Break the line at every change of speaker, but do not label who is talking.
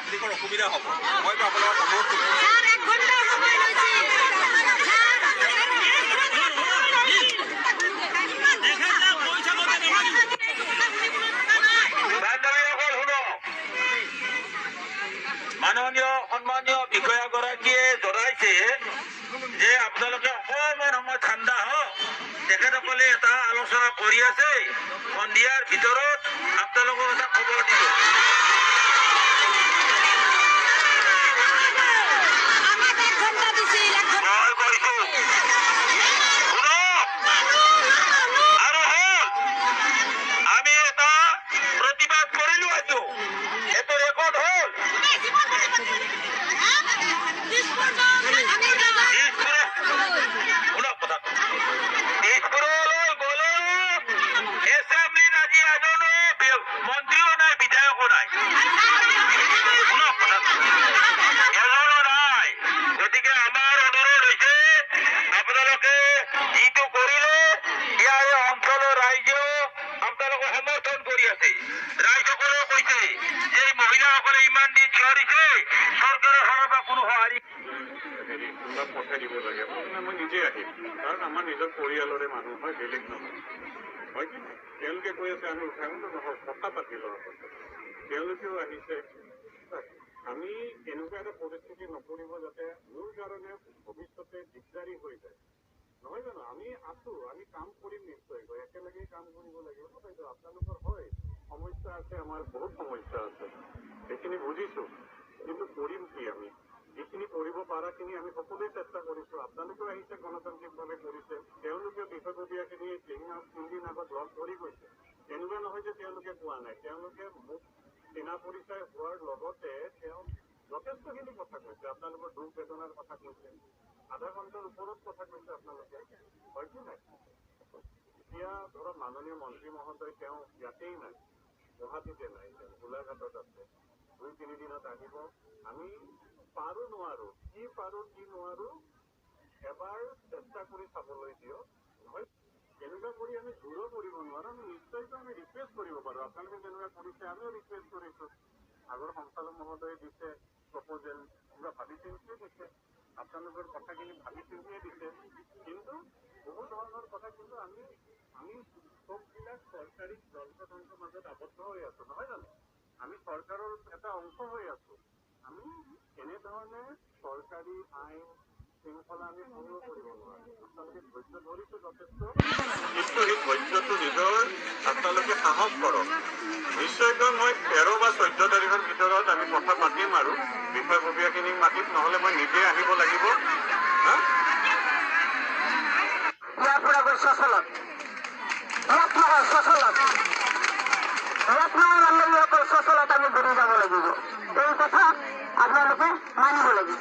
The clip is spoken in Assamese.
পাব্লিকৰ অসুবিধা হ'ব। মইতো আপোনালোকক অনুৰোধ কৰিছোঁ।
স্যাৰ, এক ঘণ্টা সময় লৈছিল।
বান্ধৱীসকল শুনক, মাননীয় সন্মানীয় বিষয়াগৰাকীয়ে জনাইছে যে আপোনালোকে অকণমান সময় ঠাণ্ডা হওক। তেখেতসকলে এটা আলোচনা কৰি আছে, সন্ধিয়াৰ ভিতৰত আপোনালোকক এটা খবৰ দিব।
আমাক এক ঘণ্টা দিছিল, এক ঘণ্টা।
মই কৈছো শুনক, আৰু হ'ল আমি এটা প্ৰতিবাদ কৰিলো, এইটো এইটো ৰেকৰ্ড হ'ল। দিছপুৰ, শুনক কথাটো, দিছপুৰলৈ গ'লেও এছেম্বলিত আজি এজনো মন্ত্ৰীও নাই, বিধায়কো নাই। শুনক কথাটো, এজনো নাই। গতিকে আমাৰ অনুৰোধ হৈছে, আপোনালোকে যিটো কৰিলে ইয়াৰে অঞ্চলৰ ৰাইজেও আপোনালোকক সমৰ্থন কৰি আছে। ৰাইজসকলেও কৈছে যে এই মহিলাসকলে ইমান দিন চিঞৰিছে, চৰকাৰৰ ফালৰ পৰা কোনো সঁহাৰি
হেৰি কোনোবা পঠাই দিব লাগে। মই নিজে আহিম, কাৰণ আমাৰ নিজৰ পৰিয়ালৰে মানুহ হয়, বেলেগ নহয়, হয় কি নাই? তেওঁলোকে কৈ আছে আমি উঠাই নহয়, কথা পাতি লওঁ। তেওঁলোকেও আহিছে। আমি এনেকুৱা এটা পৰিস্থিতি নকৰিব যাতে মোৰ কাৰণে ভৱিষ্যতে দিগদাৰী হৈ যায়, নহয় জানো? আমি আছো, আমি কাম কৰিম নিশ্চয়কৈ, একেলগে কাম কৰিব লাগিব। বাইদেউ, আপোনালোকৰ হয় সমস্যা আছে, আমাৰ বহুত সমস্যা আছে, সেইখিনি বুজিছো। কিন্তু কৰিম কি আমি? যিখিনি কৰিব পাৰাখিনি আমি সকলোৱে চেষ্টা কৰিছো। আপোনালোকেও আহিছে, গণতান্ত্ৰিকভাৱে কৰিছে। তেওঁলোকে বিষয়ববীয়াখিনি তিনিদিন আগত লগ ধৰি গৈছে। এনেকুৱা নহয় যে তেওঁলোকে কোৱা নাই। তেওঁলোকে মোক চিনা পৰিচয় হোৱাৰ লগতে তেওঁ যথেষ্টখিনি কথা কৈছে, আপোনালোকৰ দুখ বেদনাৰ কথা কৈছে, আধা ঘণ্টাৰ ওপৰত কথা কৈছে আপোনালোকে, হয় কি নাই? এতিয়া ধৰক মাননীয় মন্ত্ৰী মহোদয় তেওঁ ইয়াতেই নাই, গুৱাহাটীতে নাই, তেওঁ গোলাঘাটত আছে। 2-3 দিনত আহিব। আমি পাৰো নোৱাৰো, কি পাৰো কি নোৱাৰো, এবাৰ চেষ্টা কৰি চাবলৈ দিয়ক। নহয়, এনেকুৱা কৰি আমি জোৰো কৰিব নোৱাৰো। আমি নিশ্চয়কৈ আমি ৰিকুৱেষ্ট কৰিব পাৰো। আপোনালোকে যেনেকুৱা কৰিছে, আমিও ৰিকুৱেষ্ট কৰিছো। আগৰ সঞ্চালক মহোদয়ে দিছে প্ৰপ'জেল, কিবা ভাবি চিন্তিয়ে দিছে, আপোনালোকৰ কথাখিনি ভাবি চিন্তিয়ে দিছে। কিন্তু বহু ধৰণৰ কথা, কিন্তু আমি আমি চববিলাক চৰকাৰী যন্ত্ৰতন্ত্ৰৰ মাজত আবদ্ধ হৈ আছো, নহয় জানো? আমি চৰকাৰৰ এটা অংশ হৈ আছো। আমি এনেধৰণে চৰকাৰী আইন শৃংখলা আমি ভংগ কৰিব নোৱাৰো। আপোনালোকে ধৈৰ্য ধৰিছে যথেষ্ট, কিন্তু সেই ধৈৰ্যটো নিজৰ আপোনালোকে সাহস কৰক। নিশ্চয়কৈ মই 13 বা 14 তাৰিখৰ ভিতৰত আমি কথা পাতিম আৰু বিষয়ববীয়াখিনিক মাতিম, নহ'লে মই নিজে আহিব লাগিব।
ইয়াৰ পৰা গৈ চচলত, ইয়াত নহয় চচলত, ইয়াত নহয় বান্ধৱীসকল, চচলত আমি ঘূৰি যাব লাগিব। এই কথা আপোনালোকে মানিব লাগিব।